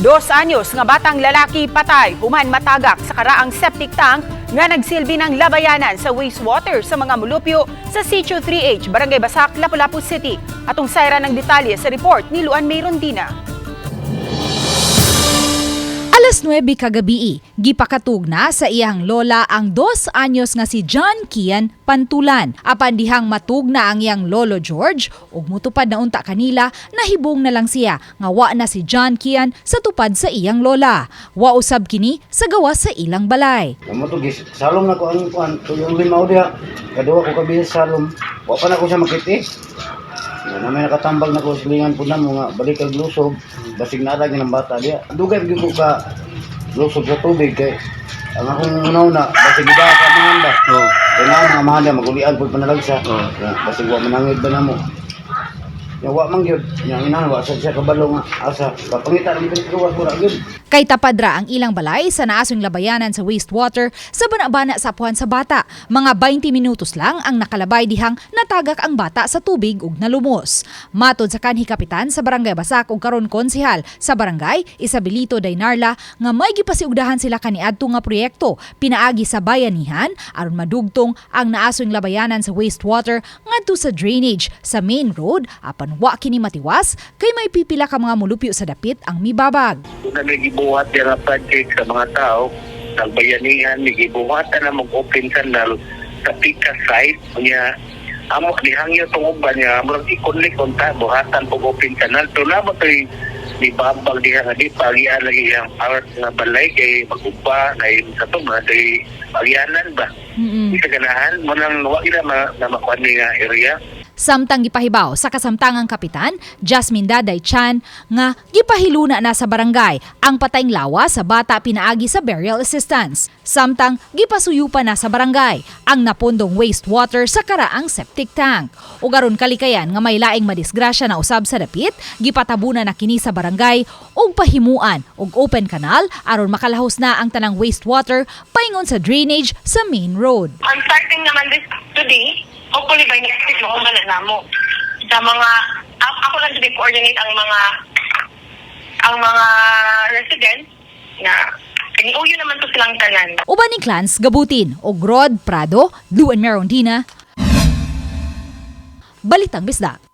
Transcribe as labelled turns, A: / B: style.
A: 2 anyos nga batang lalaki patay human matagak sa karaang septic tank nga nagsilbi ng labayanan sa wastewater sa mga mulupyo sa Sitio 3H, Barangay Basak, Lapu-Lapu City. Atong sayran ng detalye sa report ni Luan May Rondina.
B: Alas 9 kagabii, gipakatug na sa iyang lola ang 2 anyos nga si John Kian Pantulan. Apan dihang matug na ang iyang lolo George ug mutupad na unta kanila, nahibong na lang siya nga wa na si John Kian sa tupad sa iyang lola. Wa usab kini sa gawas sa ilang balay.
C: Kamo to gis salom na ko ang kuan tuyong limaw diha. Kaduha ko kabi salom. Wa pa na ko siya makiti. Na may nakatambag na ko silingan pud namo nga balik kag lusob, basig na ng bata diha. Dugay gyud ko ka lusob sa tubig kay ang akong una basig ida ka mga ba.
D: Oh.
C: Kay na mga mahanda magulian pud panalagsa.
D: Oo.
C: Basig wa manangid ba namo. Ya wa man gyud. Nya inahan wa sad siya kabalo nga asa. Kapangita ra man gawas wala gyud.
B: Kay tapadra ang ilang balay sa naasong labayanan sa wastewater sa bana-bana sa apuhan sa bata. Mga 20 minutos lang ang nakalabay dihang natagak ang bata sa tubig ug nalumos. Matod sa kanhi kapitan sa Barangay Basak ug karon konsehal sa barangay, Isabelito Daynarla, nga may gipasiugdahan sila kaniadto nga proyekto pinaagi sa bayanihan aron madugtong ang naasong labayanan sa wastewater ngadto sa drainage sa main road, apan wa kini matiwas kay may pipila ka mga mulupyo sa dapit ang mibabag.
E: Kung na may gibuhat yung project sa mga tao, nagbayanihan, may gibuhatan na mag-open canal sa Pika site, niya, amo nihangyo tong uban niya, murag i-connect unta buhatan pag open canal. Pero namo to'y nibabag diha nga di pagian lagi ang part nga balay kay mag-upa na sa to mga to'y pagianan ba. Di sa ganahan mo nang wa gina ma, na makuha ni nga area.
B: Samtang gipahibaw sa kasamtangang kapitan, Jasmine Daday Chan, nga gipahiluna na sa barangay ang patayng lawa sa bata pinaagi sa burial assistance. Samtang gipasuyupa na sa barangay ang napundong wastewater sa karaang septic tank. Ug aron kalikayan nga may laing madisgrasya na usab sa dapit, gipatabuna na kini sa barangay ug pahimuan og open canal aron makalahos na ang tanang wastewater paingon sa drainage sa main road.
F: I'm starting naman this today. Hopefully by next week mahuman na namo. Sa mga ako lang today coordinate ang mga residents na kaniuyo naman to silang tanan.
B: Uban ni Clans Gabutin o Grod Prado, Luan Merondina. Balitang Bisdak.